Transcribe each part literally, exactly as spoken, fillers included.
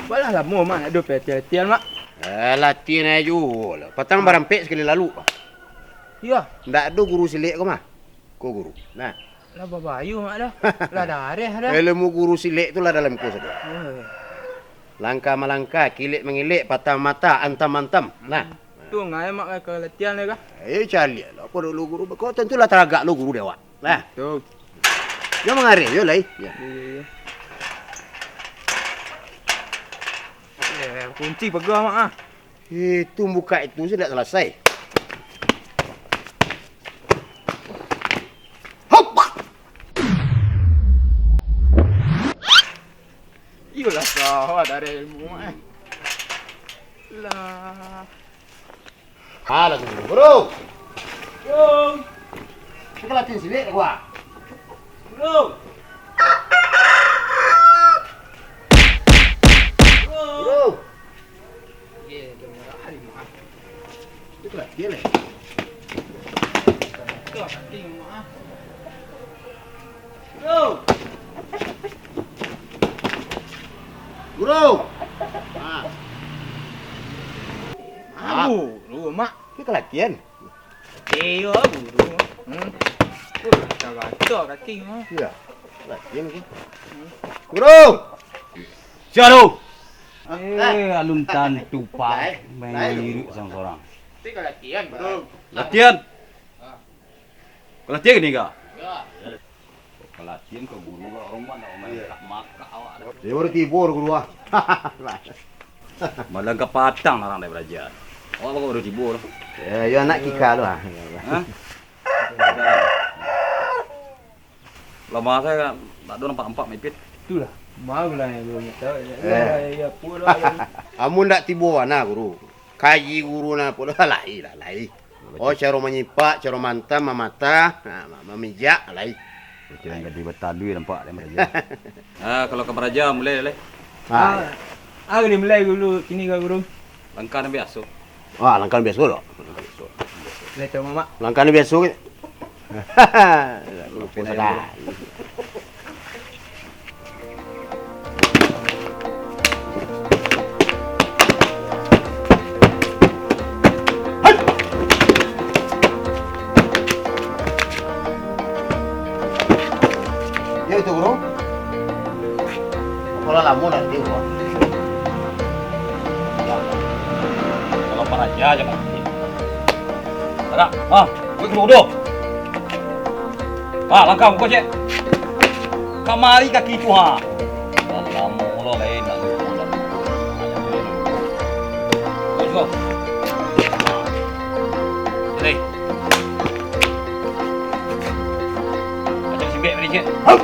Balah lamo, Mak, ndak ado latihan-latihan, Mak. Eh, latihan ajo lah. Patang barampek sakali lalu. Iyo. Ndak ado guru silek ko mah. Ko guru. Nah. Lah babayu, Mak, dah. Lah dareh dah. Ilmu guru silek tu lah dalam ko sajo. Oh. Langkah malangkah, kilek mangilek, patah mata, antam mantam. Nah. Tu ngai, Mak, ka latihan lai kah? Eh, caliak lah. Ko dulu guru. Ko tantu lah taragak lo guru dek awak. Nah. Tu. Yo mangareh, yo lai. Yo. Iyo, iyo, iyo. Eh, kunci pagar, Mak, ah. Itu buka itu se ndak salasai. Hop! Iyolah, kau ada ilmu, eh. Lah. Alah, guru. Guru. Guru. Kita latihan silek, gua. Guru. Guru. Guru. Ye, dengar hari mah. Itu latihan, eh? Itu latihan, mah. Guru. Guru. Ah. Ah, guru, Mak. Kita latihan. Iyo, guru. Hmm. Uh, gatal-gatal kaki, Mak. Iya. Latihan, guru. Hmm. Guru. Sia tu? Eh, alun tantu, Pak. Lai, lai, mangirik surang-surang. Tapi ka latihan, Pak. Latihan? Ah. Ka latihan kini ka? Yo. Ka latihan ka guru ka, urang mah ndak main makak-makak awak dah. Iyo, baru tibo guru, ah. Malah ka patang urang dek baraja. Awak baru tibo tu. Yo, yo, anak kika tu, ah. Hah? Lama sajo ndak ado nampak-nampak Mak Ipit. Itulah. Mau lah yang belum tahu. Ya, eh, ya, ya, pulo yang amun ndak tibo bana, guru. Kaji guru nah, pulo lai lah, lai. Oh, caro manyipak, caro mantam, mamata, nah, ma-, mamijak, lai. Macam jadi batalui nampak dia maraja. Ah, kalau ka maraja, mulai lai. Ah, ah, ya. Ah, ni mulai dulu, kini ka guru. Langkah nan biaso. Ah, langkah nan biaso lo. Lai tahu, Mak. Langkah nan biaso. Lupo salah. Yo itu, guru. Kalau lamo nanti, guru. Kalau paraja aja mati. Tarak. Ah, gue kudu. Ha, langkah muko ciek. Kamari kaki tu, ha. Lamo lo lain nak muko, nak muko. Let's go. Jadi. Macam simbek tadi ciek. Hau.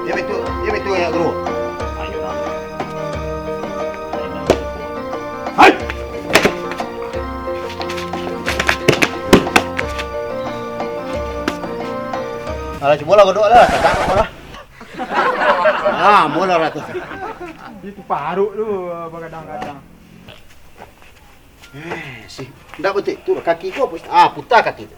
Yo betul, yo betul ya, guru. Ayo, nah. Hai! Alah, cubolah godok lah, tak apa lah. Ah, mula lah tu. Itu paruk tu, bagadang-gadang. Eh, si, ndak betul tu, kaki ko pus-, ah, putar kaki tu.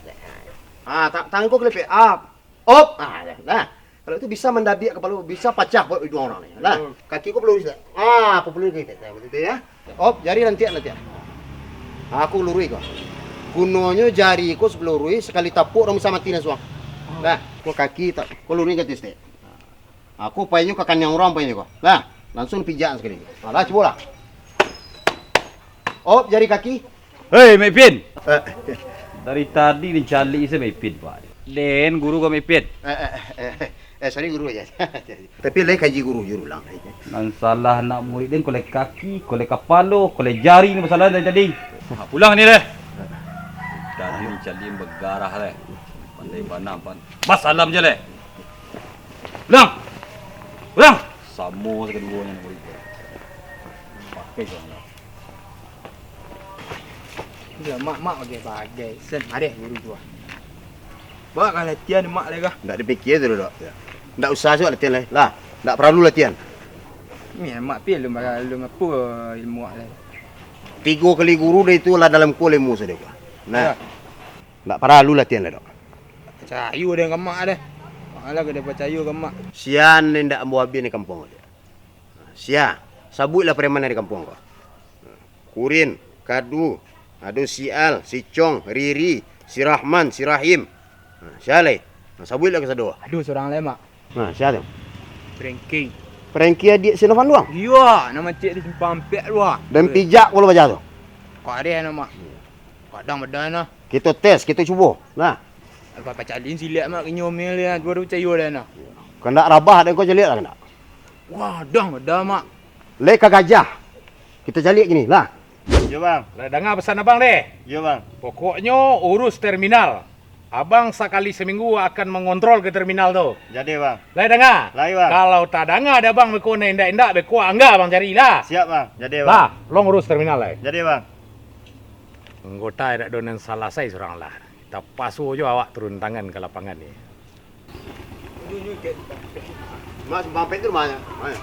Ah, ta-, tangan ko kelepek. Ah, Op, ah, dah, nah. Kalau itu bisa mandabiak kapalo, bisa pacah buek iduang urang ni. Nah, hmm, kaki ko paluruih, ah, paluruih kaki, nah, begitu ya. Op, jari lantiak, lantiak. Aku luruih ko. Gunonyo jari ko sapaluruih, sakali tapuak urang bisa mati langsuang. Hmm. Nah, ko kaki tak, ko luruih kaki sitek. Aku painyo ka kaniang urang painyo ko. Nah, langsuang pijak sakali. Nah, lah, cubolah. Op, jari kaki. Hei, Mek Ipin! Eh. Dari tadi ni caliak se Mek Ipin, Pak. Den, guru ko Mek Ipin. Eh, eh, eh, eh, eh, sorry, guru aja. Tapi lai kaji guru juru lang. Nan salah anak murid den, kolek kaki, kolek kapalo, kolek jari ni masalah dari tadi. Ha, pulang ni deh. Tadi ni caliak bagarah deh. Pandai bana, pan. Basalam je leh. Pulang. Pulang. Samo sakaduonyo anak murid. Pakai kau. Iyo, Mak, Mak bagai-bagai. Sen, areh guru tu ah. Bawa ka latihan, Mak, lai kah? Ndak dipikia tu, Dok. Ndak usah suak latihan lai. Lah, ndak paralu latihan. Ni, Mak, pi alun, alun apo ilmu awak lai. Tigo kali guru dari tu lah dalam ko ilmu sajo, Dok. Nah. Iyo. Ndak paralu latihan lai, Dok. Pacayo deh ka mak deh. Alah, ka deh pacayo ka mak. Sia nan indak ambo abih di kampuang ko. Sia, sabuiklah preman nan di kampuang ko. Kurin, Kadu, ado si Al, si Cong, Riri, si Rahman, si Rahim. Nah, sia lai? Nah, sabuiklah kasado. Aduh, surang lai, Mak. Nah, sia tu? Prengki. Prengki adiak si Novan tu, Bang? Iyo, nan mancek di Simpang Ampek tu, ah. Dan pijak pulo baja tu? Kareh nama. Kadang badan lah. Kito tes, kito cubo. Nah. Apa pacalin silek mak kinyo mil ya, baru cayo dah nah. Kandak rabah dek ko caliak lah kandak? Wah, dah, dah, Mak. Lai ka gajah. Kito caliak kini, lah. Yo, Bang. Lah danga pesan abang deh. Yo, Bang. Pokoknyo urus terminal. Abang sakali saminggu akan mangontrol ka terminal tu. Jadi, Bang. Lai danga? Lai, Bang. Kalau tadanga dek abang beko nan indak-indak, beko angga abang cari lah. Siap, Bang. Jadi, Bang. Lah, long urus terminal lai. Jadi, Bang. Anggota indak ado nan salasai surang lah. Tapaso jo awak turun tangan ka lapangan ni. Mak, Simpang Ampek tu rumahnya. Mana?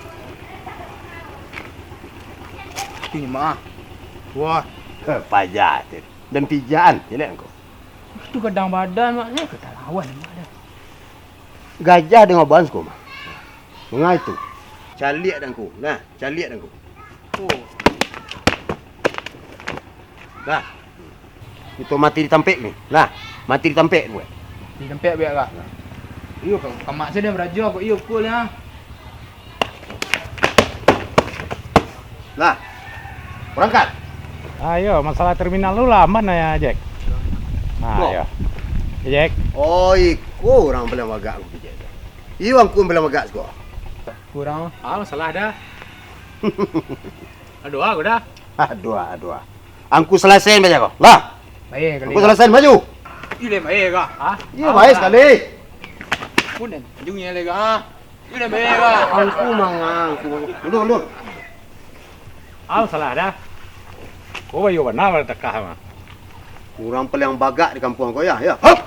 Ini mah. Wah. Paja tu. Dan pijaan, caliak ko. Itu kadang badan, Mak. Eh, kita lawan, Mak, dah. Gajah dengan badan siko, Mak. Mangai tu. Caliak dangku. Nah, caliak dangku. Oh. Nah. Itu mati di tampek ni. Nah, mati di tampek tu. Di tampek biak kah? Iyo, ka, ka mak sajo baraja kok iyo pukul ya. Nah. Berangkat. Ayo, masalah terminal tu lah aman ya, Jack. Nah, Kok? Ayo. Jack. Oh, iko urang paling bagak aku, Jack. Iyo, angku paling bagak siko. Kurang. Ah, masalah dah. Aduh, aku dah. Aduh, aduh. Angku salasaian baja ko. Lah. Baik, angku salasaian baju. Iyo, baik kah? Ha? Iyo, baik sakali. Pun dan ujungnya lagi, ha? Iyo, baik kah? Angku mangang, angku. Dulu, dulu. Au, salah dah. Ko bayo bana bala takah mah. Urang paliang bagak di kampuang ko, ya, ya. Hop!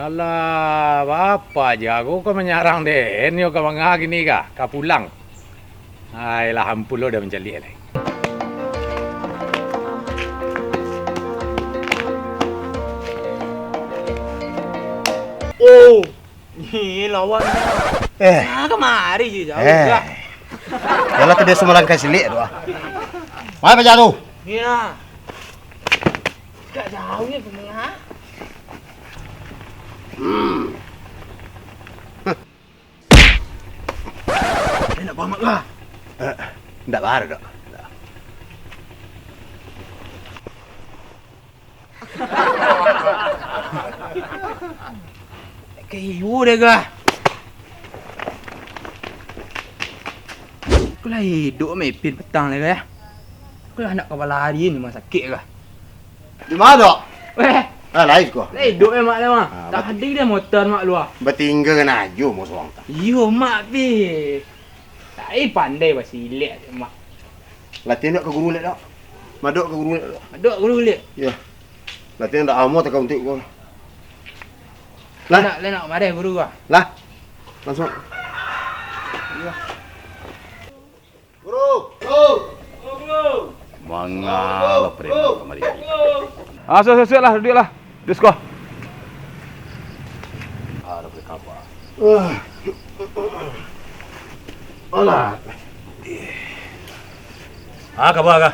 Alah, bapa ja ko ka manyarang den, yo ka manga kini kah, ka pulang. Ai lah, ampun lo dah mancaliak lai. Oh, ni lawan. Eh. Ah, kamari je jauh Eh. Dah. Yalah, tu biaso malangkai silik tu ah. Mai paja tu. Ya. Tak jauh ya, penengah. Hmm. Indak bamak lah. Eh, indak baru dok. Kayu deh gah. Aku lah hidup mepin petang deh gah. Aku lah nak ka balari ni rumah sakit gah. Di ma, Dok? Weh. Ah, lain ko. Lah iduik eh, Mak, lah, Mak. Ah, bat- Tadi dia motor, Mak, luar. Batingga kan ajo mo sorang ta. Iyo, Mak, pi. Tai pandai basilek, Mak. Latihan dek ka guru lek, Dok. Madok ka guru lek, Dok. Madok guru lek. Iyo. Latihan dak amo takau untuak ko. Lah. Lenak, lenak, mareh guru ko. Lah. Langsung. Iyo. Guru! Guru! Manga lo preman kamari. Ah, sudah, sudah, sudah lah, duduak lah. Duduak siko. Ah, ado kaba. Ah. Alah. Ah, kaba kah?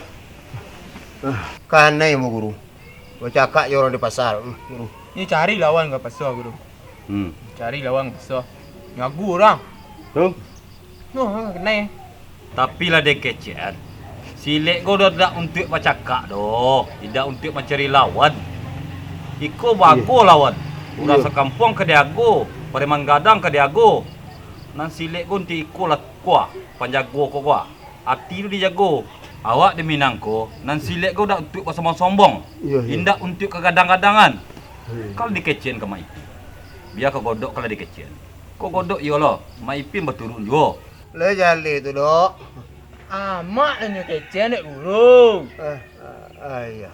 Ah, kanai mo, Guru. Bacakak jo urang di pasar, hmm, Guru. Ni cari lawan ka pasar, Guru. Hmm. Cari lawan ka pasar. Nyagu urang. Tu? Noh, kanai. Tapi lah dikecekan. Silek ko dah dak untuak bacakak doh, indak untuak mancari lawan. Iko bago lawan. Urang sakampuang ka diago, pareman gadang ka diago. Nan silek ko untuak iko lah kuah, panjago ko kuah. Ati tu dijago. Awak di Minang ko, nan silek ko dak untuak basombong-sombong. Iyo, iyo. Indak untuak kagadang-gadangan. Iyo. Kalau dikecekan ka Mak Ipin. Bia ka Godok kalau dikecekan. Kok Godok iyo lo, Mak Ipin baturuik juo. Lai jaleh tu, Dok. Amak nan nyo kecekan dek guru. Eh, ah, ah, iyo.